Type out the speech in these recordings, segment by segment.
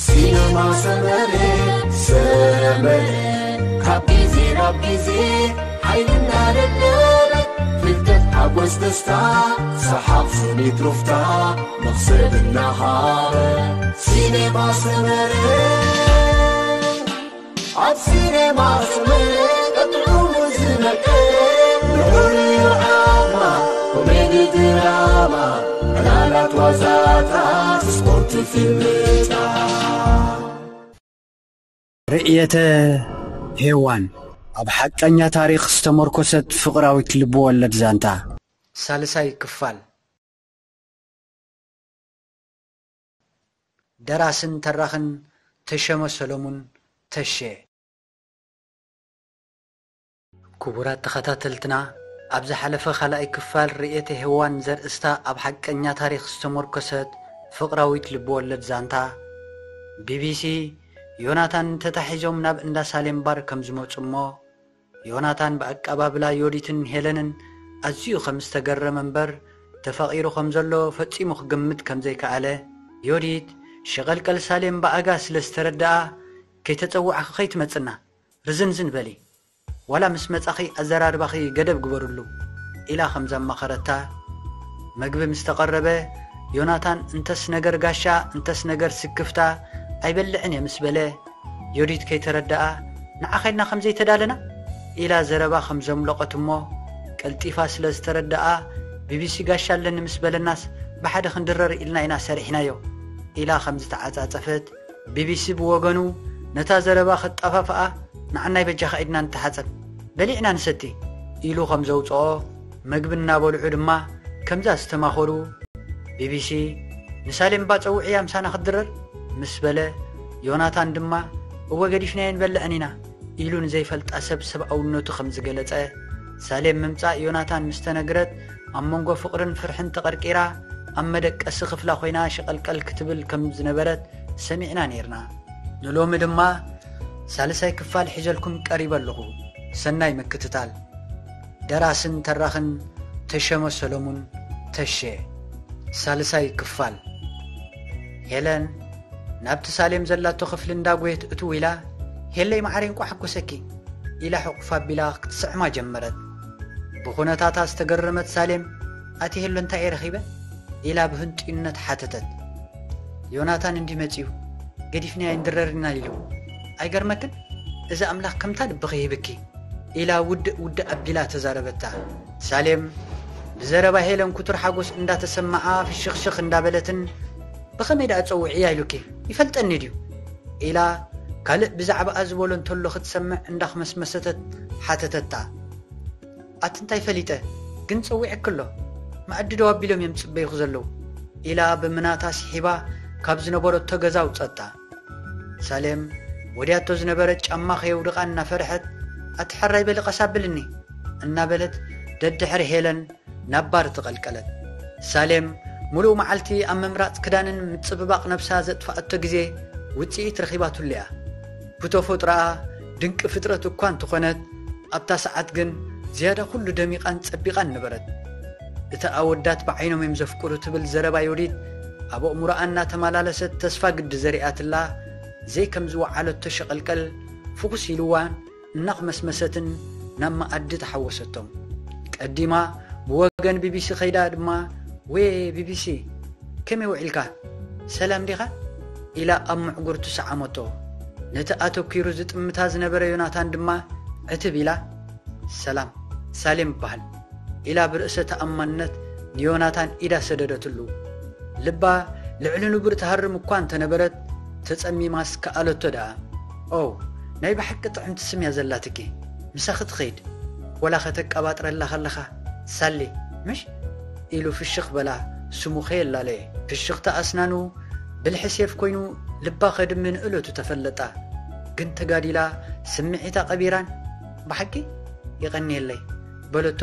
ሲነማ ሰመረ፣ ሰመረ፣ ካብ ግዜ ናብ ግዜ ሓይልና ደደበ፣ ፍልጠት፣ ሓጎስ፣ ደስታ፣ ሰሓቕ፣ ስኒት፣ ሩፍታ፣ መኽሰብ እናሃበ። ሲነማ ሰመረ፣ ኣብ ሲነማ ሰመረ፣ ቀጥዑ ዝመቀረ፣ ንዑ ዓማ፣ ኮሜዲ፣ ድራማ፣ ዕላላት፣ ዋዛታት፣ ስፖርት፣ ፊልምታት። ርእየተ ሄዋን፣ ኣብ ሓቀኛ ታሪኽ ዝተመርኮሰት ፍቕራዊት ልብወለድ ዛንታ። ሳልሳይ ክፋል። ደራስን ተራኽን ተሸመ ሰሎሙን፣ ተሼ። ክቡራት ተኸታተልትና፣ ኣብ ዝሓለፈ ካልኣይ ክፋል ርእየተ ሄዋን ዘርእስታ ኣብ ሓቀኛ ታሪኽ ዝተመርኮሰት ፍቕራዊት ልብወለድ ዛንታ፣ ቢቢሲ ዮናታን ተታሒዞም ናብ እንዳ ሳሌም ባር ከም ዝመጹ እሞ፣ ዮናታን ብኣቀባብላ ዮዲትን ሄለንን ኣዝዩ ከም ዝተገረመ እምበር፣ ተፋቒሩ ከም ዘሎ ፈጺሙ ክግምት ከም ዘይከኣለ፣ ዮዲት፣ ሸቐልቀል ሳሌም ብኣጋ ስለ ዝተረድኣ፣ "ከይተጸዋዕኺ ከይትመጽና፣ ርዝንዝን በሊ፣ ዋላ ምስ መጻኺ ኣዘራርባኺ ገደብ ግበርሉ" ኢላ ከም ዘማኸረታ፣ መግቢ ምስ ተቐረበ፣ ዮናታን እንተስ ነገር ጋሻ፣ እንተስ ነገር ስክፍታ ኣይበልዕን እየ ምስ በለ፣ ዮዲት ከይተረድኣ፣ "ንዓኻ ኢልና ከም ዘይተዳለና?" ኢላ ዘረባ ከም ዘምለቐት እሞ፣ ቀልጢፋ ስለ ዝተረድኣ፣ "ቢቢሲ ጋሻ ኣለኒ ምስ በለናስ ብሓደ ክንድረር ኢልና ኢና ሰሪሕናዮ" ኢላ ከም ዝተዓጻጸፈት፣ ቢቢሲ ብወገኑ ነታ ዘረባ ከጣፋፍኣ፣ "ንዓናይ በጃኻ ኢድና ንተሓጸብ፣ በሊዕና ንሰቲ" ኢሉ ከም ዘውጽኦ፣ መግቢ እናበልዑ ድማ ከምዛ ዝተማኸሩ፣ ቢቢሲ፣ "ንሳሌም እባ ጸውዕያ ምሳና ክትድረር" ምስ በለ፣ ዮናታን ድማ፣ "እወ ገዲፍናዮ ንበልዐን ኢና" ኢሉ ንዘይፈልጣ ሰብ ሰብኣውነቱ ከም ዝገለጸ፣ ሳሌም ምምጻእ ዮናታን ምስ ተነግረት፣ ኣብ መንጎ ፍቕርን ፍርሕን ተቐርቂራ፣ ኣብ መደቀሲ ክፍላ ኮይና ሸቐልቀል ክትብል ከም ዝነበረት ሰሚዕና ኔርና። ንሎሚ ድማ ሳልሳይ ክፋል ሒዘልኩም ቀሪበ ኣለኹ። ሰናይ ምክትታል። ደራስን ተራኽን ተሸመ ሰሎሙን፣ ተሼ። ሳልሳይ ክፋል። ሄለን ናብቲ ሳሌም ዘላቶ ክፍሊ እንዳጎየት እትው ኢላ፣ "ሄለይ መዓረይ እንቋዕ ሓጎሰኪ" ኢላ ሕቑፍ ኣቢላ ክትስዕማ ጀመረት። ብኹነታታ ዝተገረመት ሳሌም፣ "ኣቲ ሄሎ እንታይ እየ ረኺበ?" ኢላ ብህንጡይነት ሓተተት። "ዮናታን እንዲህ መጺኡ፣ ገዲፍናዮ ኣይንድረርን ኢና" ኢሉ። "ኣይገርመክን? እዚ ኣምላኽ ከምታ ልብኺ ይህብኪ" ኢላ ውድእ ውድእ ኣቢላ ተዛረበታ። ሳሌም ብዘረባ ሄለን ክቱር ሓጎስ እንዳተሰማዓ ፍሽኽሽኽ እንዳበለትን፣ "ብኸመይ ደኣ ጸውዕያ ኢሉኪ? ይፈልጠኒ ድዩ?" ኢላ ካልእ ብዛዕባኣ ዝበሎ እንተሎ ክትሰምዕ እንዳኽመስመሰተት ሓተተታ። "ኣቲ እንታይ ፈሊጠ፣ ግን ጸዊዐኪ ኣሎ፣ መኣዲ ደው ኣቢሎም እዮም ዝጽበዩኺ ዘለዉ" ኢላ ብምናታ ስሒባ ካብ ዝነበረቶ ገዛ ኣውጸታ። ሳሌም ወዲያቶ ዝነበረ ጫማ ከየውድቓ እናፈርሐት፣ "ኣቲ ሕራይ በሊ ቀስ ኣብልኒ" እናበለት ደድሕሪ ሄለን ናብ ባር ተቐልቀለት። ሳሌም ምሉእ መዓልቲ ኣብ ምምራጽ ክዳንን ምጽብባቕ ነብሳ ዘጥፍኣቶ ግዜ ውጽኢት ረኺባትሉ እያ። ብተፈጥሮኣ ድንቂ ፍጥረት እኳ እንተኾነት፣ ኣብታ ሰዓት ግን ዝያዳ ኩሉ ደሚቓን ጸቢቓን ነበረት። "እቲ ኣወዳት ብዓይኖም እዮም ዘፍቅሩ" ትብል ዘረባ ዮዲት ኣብ ኣእምሮኣ እናተመላለሰት ተስፋ ግዲ ዘሪኣትላ፣ ዘይከም ዝወዓለቶ ሸቐልቀል ፍኹስ ኢልዋን እናኽመስመሰትን ናብ መኣዲ ተሓወሰቶም። ቀዲማ ብወገን ቢቢሲ ከይዳ ድማ፣ "ወየ ቢቢሲ፣ ከመይ ውዒልካ? ሰላም ዲኻ?" ኢላ ኣብ ምዕጉርቱ ሰዓመቶ። ነቲ ኣተኲሩ ዝጥምታ ዝነበረ ዮናታን ድማ ዕትብ ኢላ፣ "ሰላም፣ ሳሌም እበሃል" ኢላ ብርእሰ ተኣማንነት ንዮናታን ኢዳ ሰደደትሉ። ልባ ልዕሊ ንቡር ትሃርም እኳ እንተነበረት፣ ተጸሚማስ ከኣለቶ ደኣ። "ኦ፣ ናይ ብሓቂ ጥዕምቲ ስም እያ ዘላትኪ። ምሳኺ ትኸይድ፣ ወላ ከተቀባጥረላ ከለኻ፣ ሳሌ፣ ምሽ?" ኢሉ ፍሽኽ በላ፣ ስሙ ከየላለየ። ፍሽኽታ ኣስናኑ ብልሒ ሴፍ ኮይኑ፣ ልባ ከድሚ ንእለቱ ተፈለጣ። ግን ተጋዲላ፣ ስምዒታ ቀቢራን፣ "ብሓቂ? የቐንየለይ" በለቶ።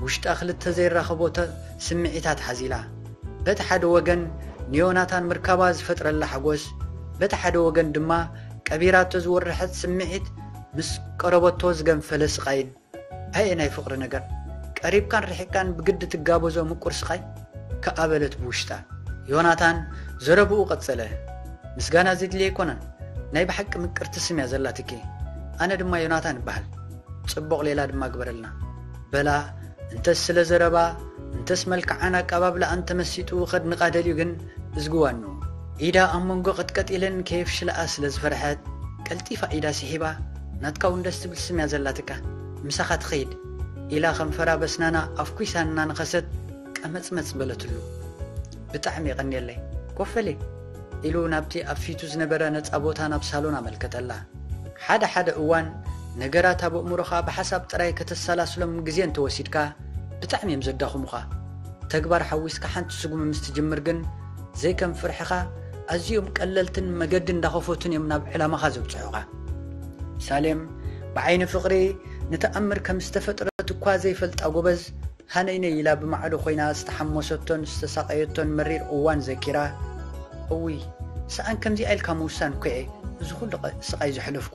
ውሽጣ ክልተ ዘይራኸቦ ተ-፣ ስምዒታት ሓዚላ። በቲ ሓደ ወገን ንዮናታን ምርካባ ዝፈጥረላ ሓጎስ፣ በቲ ሓደ ወገን ድማ ቀቢራቶ ዝወረሐት ስምዒት ምስ ቀረበቶ ዝገንፈለ ስቓይን። ኣየ ናይ ፍቕሪ ነገር! ቀሪብካን ርሒቕካን ብግዲ ትጋበዞ ምቁር ስቓይ፣ ከኣ በለት ብውሽጣ። ዮናታን ዘረብኡ ቀጸለ። ምስጋና ዘድልዮ ኣይኮነን። ናይ ብሓቂ ምቅርቲ ስም እያ ዘላትኪ። ኣነ ድማ ዮናታን እበሃል። ጽቡቕ ሌላ ድማ ግበረልና። በላ፣ እንተስ ስለ ዘረባ፣ እንተስ መልክዓን ኣቀባብላኣን ተመሲጡ ከድንቓ ደልዩ ግን እዝግዋኑ። ኢዳ ኣብ መንጎ ቀጥቀጥ ኢለን ከየፍሽልኣ ስለ ዝፈርሐት፣ ቀልጢፋ ኢዳ ስሒባ፣ ናትካ እውን ደስ ትብል ስም እያ ዘላትካ። ምሳኻ ትኸይድ። ኢላ ከንፈራ በስናና ኣፍኲሳ እናነኸሰት ቀመጽመጽ በለትሉ። ብጣዕሚ የቐንየለይ። ኮፍ በሊ። ኢሉ ናብቲ ኣብ ፊቱ ዝነበረ ነጻ ቦታ ናብ ሳሎን ኣመልከተላ። ሓደ ሓደ እዋን ነገራት ኣብ ኣእምሮኻ ብሓሳብ ጥራይ ከተሰላስሎም ግዜ እንተወሲድካ ብጣዕሚ እዮም ዘዳኽሙኻ። ተግባር ሓዊስካ ሓንቲ ስጉሚ ምስ ትጅምር ግን ዘይከም ፍርሕኻ ኣዝዮም ቀለልትን መገዲ እንዳኸፈቱን እዮም ናብ ዕላማኻ ዘብጽሑኻ። ሳሌም ብዓይኒ ፍቕሪ ንተኣምር ከም ዝተፈጥረት እኳ ዘይፈልጣ ጎበዝ ሃነይነይ ኢላ ብማዕዶ ኮይና ዝተሓመሰቶን ዝተሳቐየቶን መሪር እዋን ዘኪራ፣ እውይ፣ ሰኣን ከምዚኣ ኢልካ ምውሳን እኮ እየ እዚ ኩሉ ቐ-፣ ስቓይ ዘሕለፍኩ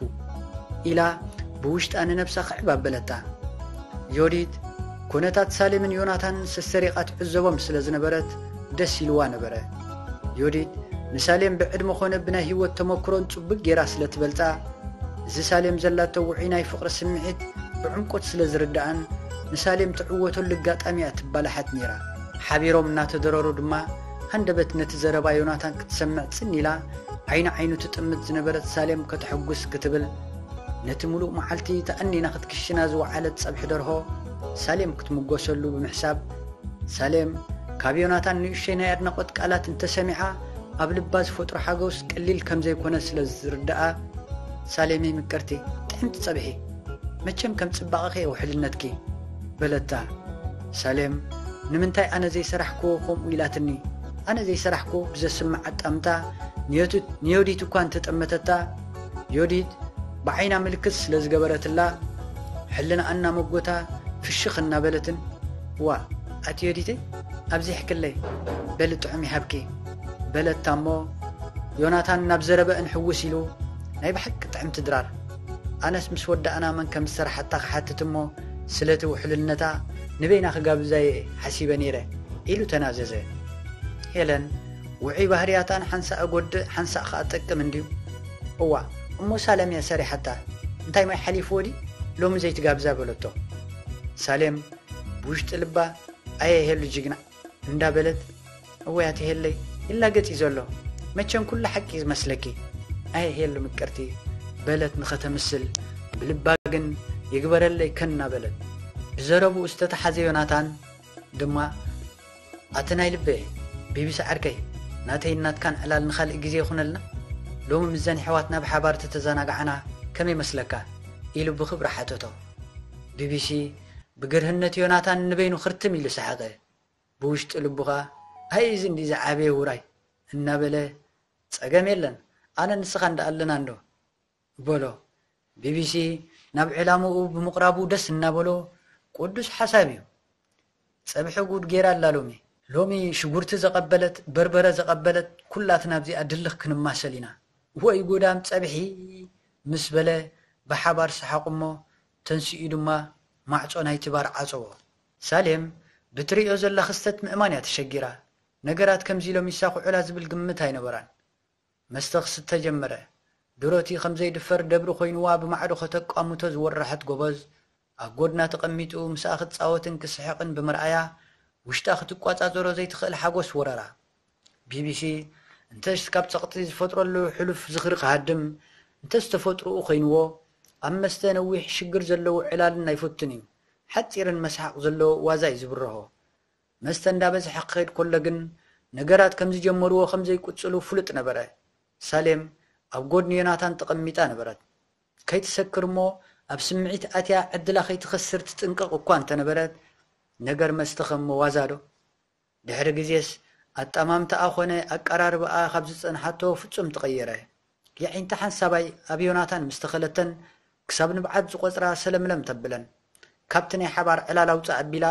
ኢላ ብውሽጣ ንነብሳ ክዕብ ኣበለታ። ዮዲት ኩነታት ሳሌምን ዮናታን ሰሰሪቓ ትዕዘቦም ስለ ዝነበረት ደስ ኢልዋ ነበረ። ዮዲት ንሳሌም ብዕድመ ኾነ ብናይ ህይወት ተመክሮን ጽቡቕ ጌራ ስለ ትበልጻ፣ እዚ ሳሌም ዘላቶ ውዑይ ናይ ፍቕሪ ስምዒት ብዕምቆት ስለ ዝርድኣን ንሳሌም ትዕወተሉ ኣጋጣሚ እያ ትባላሓት ነይራ። ሓቢሮም እናተደረሩ ድማ ሃንደበት ነቲ ዘረባ ዮናታን ክትሰምዕ ጽን ኢላ ዓይኒ ዓይኑ ትጥምት ዝነበረት ሳሌም ከተሐጉስ ክትብል ነቲ ምሉእ መዓልቲ ተኣኒና ክትክሽና ዝወዓለት ጸብሒ ደርሆ ሳሌም ክትምጎሰሉ ብምሕሳብ፣ ሳሌም ካብ ዮናታን ንእሽተይ ናይ ኣድናቖት ቃላት እንተሰሚዓ ኣብ ልባ ዝፈጥሮ ሓጎስ ቀሊል ከም ዘይኮነ ስለ ዝርድኣ፣ ሳሌመይ ምቅርቲ፣ ጥዕምቲ ጸብሒ፣ መቸም ከም ጽባቐኺ እየ ውሕልነትኪ በለታ። ሳሌም ንምንታይ ኣነ ዘይሰራሕክዎ ከምኡ ኢላትኒ? ኣነ ዘይሰራሕክዎ ብዘስምዕ ኣጣምታ ንዮቱ-፣ ንዮዲት እኳ እንተጠመተታ፣ ዮዲት ብዓይና ምልክት ስለ ዝገበረትላ፣ ሕልናኣ እናመጎታ ፍሽኽ እናበለትን፣ "ዋ፣ ኣቲ ዮዲተይ፣ ኣብዚሕክለይ፣ በሊ ጥዑም ይሃብኪ" በለታ እሞ፣ ዮናታን ናብ ዘረበአን ሕውስ ኢሉ፣ "ናይ ብሓቂ ጥዕምቲ ድራር፣ ኣነስ ምስ ወዳእና መን ከም ዝሰራሓታ ክሓትት እሞ፣ ስለቲ ውሕልነታ ንበይና ክጋብዛ እየ ሓሲበ ነይረ" ኢሉ ተናዘዘ። ሄለን፣ "ውዑይ ባህርያታን ሓንሳእ እጎድእ ሓንሳእ ከኣ ጠቅም እንድዩ። እዋ፣ እሞ ሳሌም እያ ሰሪሓታ። እንታይ ማይ ሓሊፍዎ ድዩ? ሎሚ ዘይትጋብዛ" በለቶ። ሳሌም ብውሽጢ ልባ፣ "ኣየ ሄሉ ጅግና" እንዳበለት፣ "እወ ኣቲ ሄለይ፣ ይላገጽ እዩ ዘሎ። መቸም ኩሉ ሓቂ እዩ ዝመስለኪ። ኣየ ሄሉ ምቅርቲ" በለት ንኸተምስል፣ ብልባ ግን "ይግበረለይ" ከና በለት። ብዘረብኡ ዝተተሓዘ ዮናታን ድማ፣ "ኣቲ ናይ ልበ ቢቢሲ ዓርከይ፣ ናተይን ናትካን ዕላል ንኻልእ ግዜ ይኹነልና። ሎሚ ምስዘን ኣሕዋትና ብሓባር ተተዘናጋዕና ከመይ መስለካ?" ኢሉ ብኽብሪ ሓተቶ። ቢቢሲ ብግርህነት ዮናታን ንበይኑ ክርትም ኢሉ ሰሓቐ። ብውሽጢ ልቡ ኸኣ፣ "ኣይ እዚ እንዲ ዝዓበየ ውራይ" እናበለ፣ "ጸገም የለን፣ ኣነ ንስኻ እንዳ ኣለና እንዶ" በሎ። ቢቢሲ ናብ ዕላምኡ ብምቕራቡ ደስ እናበሎ፣ "ቅዱስ ሓሳብ እዩ። ጸብሒ ጉድ ጌራ ኣላ ሎሚ። ሎሚ ሽጉርቲ ዘቐበለት፣ በርበረ ዘቐበለት፣ ኩላትና ኣብዚኣ ድልኽ ክንማሰል ኢና። ወይ ጉዳም ጸብሒ!" ምስ በለ ብሓባር ሰሓቑ እሞ፣ ተንሲኡ ድማ ማዕጾ ናይቲ ባር ዓጸዎ። ሳሌም ብትርእዮ ዘላ ክስተት ምእማን እያ ተሸጊራ። ነገራት ከምዚ ኢሎም ይሳኹዑላ ዝብል ግምት ኣይነበራን። መስተ ክስተ ጀመረ። ድሮቲ ከም ዘይድፈር ደብሪ ኮይንዋ ብማዕዶ ከተቋምቶ ዝወረሐት ጎበዝ፣ ኣብ ጎድና ተቐሚጡ ምስኣ ክትጻወትን ክስሕቕን ብምርኣያ፣ ውሽጣ ክትቋጻጸሮ ዘይትኽእል ሓጎስ ወረራ። ቢቢሲ፣ እንተስ ካብ ጸቕጢ ዝፈጥረሉ ሕሉፍ ዝኽሪ ክሃድም፣ እንተስ ተፈጥሮኡ ኮይንዎ፣ ኣብ መስተ ነዊሕ ሽግር ዘለዎ ዕላልን ኣይፈቱን እዩ። ሓጺርን መስሓቕ ዘለዎ ዋዛ እዩ ዝብርሆ። መስተ እንዳበዝሐ ክኸይድ ከሎ ግን፣ ነገራት ከም ዝጀመርዎ ከም ዘይቅጽሉ ፍሉጥ ነበረ። ሳሌም ኣብ ጎድኒ ዮናታን ተቐሚጣ ነበረት። ከይትሰክር እሞ ኣብ ስምዒት ኣትያ ዕድላ ከይትኸስር ትጥንቀቕ እኳ እንተነበረት፣ ነገር መስተ ከም መዋዛ ዶ? ድሕሪ ግዜስ ኣጠማምታኣ ኾነ ኣቀራርባኣ ካብ ዝጸንሓቶ ፍጹም ተቐየረ። የዒንታ ሓንሳባይ ኣብ ዮናታን ምስ ተኸለተን፣ ክሳብ ንብዓት ዝቖጽራ ሰለምለም ተብለን። ካብቲ ናይ ሓባር ዕላል ኣውጻእ ኣቢላ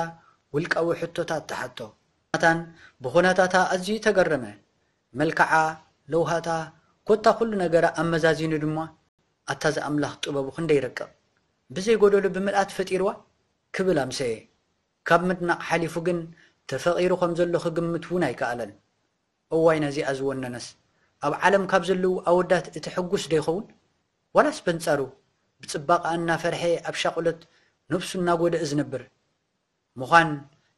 ውልቃዊ ሕቶታት ትሓቶ። ዮናታን ብኹነታታ ኣዝዩ ተገረመ። መልክዓ፣ ለውሃታ፣ ኮታ ኩሉ ነገራ ኣመዛዚኑ ድማ፣ "ኣታ እዚ ኣምላኽ ጥበቡ ክንደይ ረቅቕ! ብዘይ ጎደሎ ብምልኣት ፈጢርዋ!" ክብል ኣምሰየ። ካብ ምድናቕ ሓሊፉ ግን ተፈቒሩ ከም ዘሎ ክግምት እውን ኣይከኣለን። እዋይ ነዚኣ ዝወነነስ፣ ኣብ ዓለም ካብ ዘለዉ ኣወዳት እቲ ሕጉስ ዶ ይኸውን? ዋላስ በንጻሩ ብጽባቐኣ እናፈርሐ ኣብ ሻቑለት ነብሱ እናጎደእ ዝነብር? ምዃን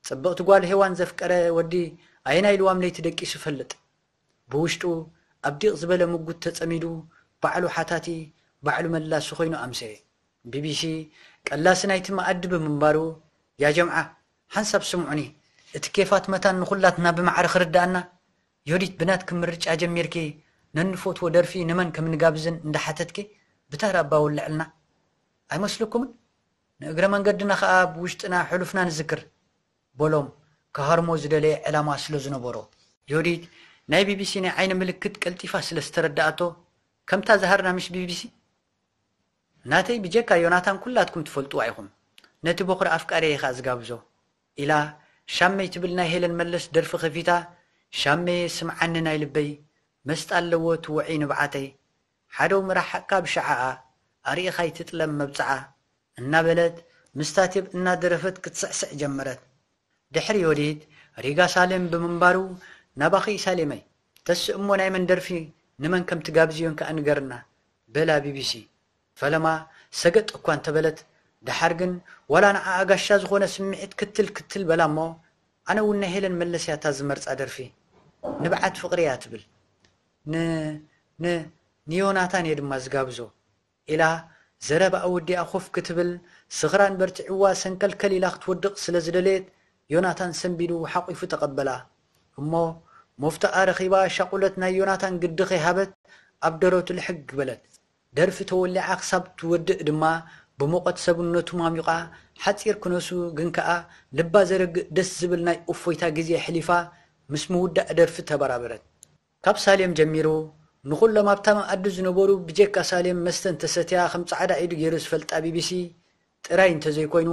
ጽብቕቲ ጓል ሄዋን ዘፍቀረ ወዲ ኣየናይ ልዋም ለይቲ ደቂሱ ይፈልጥ? ብውሽጡ ኣብ ዲቕ ዝበለ ምጉት ተጸሚዱ ባዕሉ ሓታቲ፣ ባዕሉ መላሲ ኮይኑ ኣምሰየ። ቢቢሲ ቀላሲ ናይቲ መኣዲ ብምንባሩ፣ ያ ጀምዓ፣ ሓንሳብ ስምዑኒ፣ እቲ ኬፋት መታን ንኹላትና ብማዕረ ክርድኣና፣ ዮዲት ብናትኪ ምርጫ ጀሚርኪ ነንፈትዎ ደርፊ ንመን ከም ንጋብዝን እንዳሓተትኪ ብታራ ኣባ ወልዕልና። ኣይመስለኩምን? ንእግረ መንገድና ኸኣ ብውሽጥና ሕሉፍና ንዝክር። በሎም፣ ክሃርሞ ዝደለየ ዕላማ ስለ ዝነበሮ። ዮዲት ናይ ቢቢሲ ናይ ዓይኒ ምልክት ቀልጢፋ ስለ ዝተረድኣቶ፣ ከምታ ዝሃርና ምሽ ቢቢሲ? ናተይ ብጀካ ዮናታን ኩላትኩም ትፈልጥዋ ኢኹም። ነቲ ቦኽሪ ኣፍቃሪየ ኢኻ ዝጋብዞ። ኢላ ሻመይ ትብል ናይ ሄለን መለስ ደርፊ ከፊታ፣ ሻመየ ስምዓኒ ናይ ልበይ፣ መስጣ ኣለዎ ትውዕይ ንብዓተይ፣ ሓደው ምራሓቕካ ብሸዓኣ፣ ኣርኢኻይ ትጥለም መብጽዓ፣ እናበለት ምስታ ቴብ እናደረፈት ክትስዕስዕ ጀመረት። ድሕሪ ዮዲት ሪጋ ሳሌም ብምንባሩ፣ ናባኺ ሳሌመይ፣ ተስእ እሞ ናይ መን ደርፊ ንመን ከም ትጋብዝዮን ከኣ ንገርና፣ በላ ቢቢሲ። ፈለማ ሰገጥ እኳ እንተበለት፣ ደሓር ግን ዋላ ንዓኣ ጋሻ ዝኾነ ስምዒት ክትል ክትል በላ እሞ፣ ኣነ እውን ናይ ሄለን መለስ እያ እታ ዝመርጻ ደርፊ። ንብዓት ፍቕሪ እያ ትብል። ን-፣ ን-፣ ንዮናታን እየ ድማ ዝጋብዞ። ኢላ ዘረባኣ ወዲኣ ኮፍ ክትብል፣ ስኽራን በርቲዕዋ ሰንከልከል ኢላ ክትወድቕ ስለ ዝደለየት፣ ዮናታን ሰንቢዱ ሓቒፉ ተቐበላ። እሞ ሞፍታኣ ረኺባ ሻቑለት ናይ ዮናታን ግዲ ከይሃበት ኣብ ደረቱ ልሕግ በለት። ደርፊ ተወሊዓ ክሳብ ትወድእ ድማ ብሙቐት ሰብነቱ ማሚቓ፣ ሓጺር ክነሱ ግን ከኣ ልባ ዘረግእ ደስ ዝብል ናይ እፎይታ ግዜ ኣሕሊፋ ምስ ምውዳእ ደርፊ ተበራበረት። ካብ ሳሌም ጀሚሩ ንኹሎም ኣብታ መኣዲ ዝነበሩ ብጀካ ሳሌም መስተ እንተሰትያ ከም ጻዕዳ ኢዱ ገይሩ ዝፈልጣ ቢቢሲ ጥራይ እንተዘይኮይኑ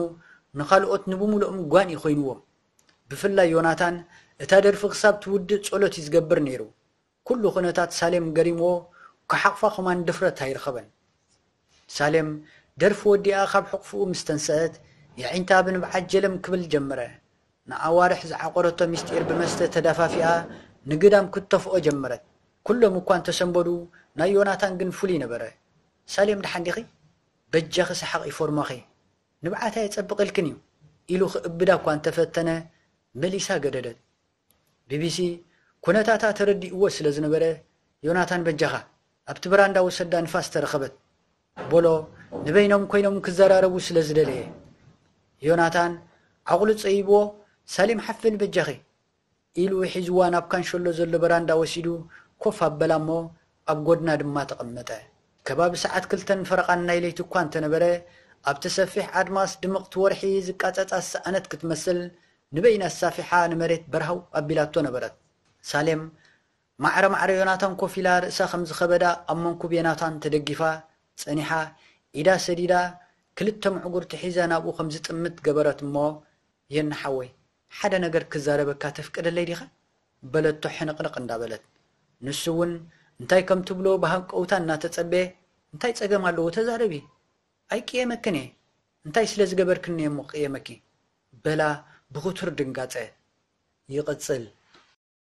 ንኻልኦት ንብምሉኦም ጓንኢ ኮይንዎም። ብፍላይ ዮናታን እታ ደርፊ ክሳብ ትውድእ ጸሎት እዩ ዝገብር ነይሩ። ኩሉ ኩነታት ሳሌም ገሪምዎ ክሓቕፋ ከማን ድፍረት ኣይረኸበን። ሳሌም ደርፊ ወዲኣ ካብ ሕቕፍኡ ምስ ተንስአት የዒንታ ብንብዓት ጀለም ክብል ጀመረ። ንኣዋርሕ ዝዓቆረቶ ምስጢር ብመስተ ተዳፋፊኣ ንግዳም ክትተፍኦ ጀመረት። ኩሎም እኳ እንተሰንበዱ ናይ ዮናታን ግን ፍሉይ ነበረ። ሳሌም ደሓን ዲኺ? በጃኺ ሰሓቒ ፎርማኺ። ንብዓታ የጸብቐልክን እዩ ኢሉ ክእብዳ እኳ እንተፈተነ መሊሳ ገደደት። ቢቢሲ ኩነታታ ተረዲእዎ ስለ ዝነበረ፣ ዮናታን በጃኻ ኣብቲ በራንዳ ወሰዳ ንፋስ ተረኸበት በሎ፣ ንበይኖም ኮይኖም ክዘራረቡ ስለ ዝደለየ። ዮናታን ዓቕሉ ጸይብዎ፣ ሳሌም ሓፍን በጃኺ ኢሉ ሒዝዋ ናብ ካንሸሎ ዘሎ በራንዳ ወሲዱ ኮፍ ኣበላ እሞ ኣብ ጎድና ድማ ተቐመጠ። ከባቢ ሰዓት ክልተን ፈረቓን ናይ ለይቲ እኳ እንተነበረ፣ ኣብቲ ሰፊሕ ኣድማስ ድምቕቲ ወርሒ ዝቃጸጻ ዝሰኣነት ክትመስል ንበይና ኣሳፊሓ ንመሬት በርሃው ኣቢላቶ ነበረት። ሳሌም ማዕረ ማዕረ ዮናታን ኮፍ ኢላ ርእሳ ከም ዝኸበዳ ኣብ መንኩብ ዮናታን ተደጊፋ ጸኒሓ ኢዳ ሰዲዳ ክልተ ምዕጉርቲ ሒዛ ናብኡ ከም ዝጥምት ገበረት እሞ፣ የኒ ሓወይ፣ ሓደ ነገር ክዛረበካ ተፍቅደለይ ዲኻ? በለቶ ሕንቕንቕ እንዳበለት። ንሱ እውን እንታይ ከም ትብሎ ብሃንቀውታ እናተጸበየ፣ እንታይ ጸገም ኣለዎ? ተዛረቢ። ኣይቅየመክን እየ። እንታይ ስለ ዝገበርክኒ እየ እሞ ክቅየመኪ? በላ ብኽቱር ድንጋጸ። ይቕጽል።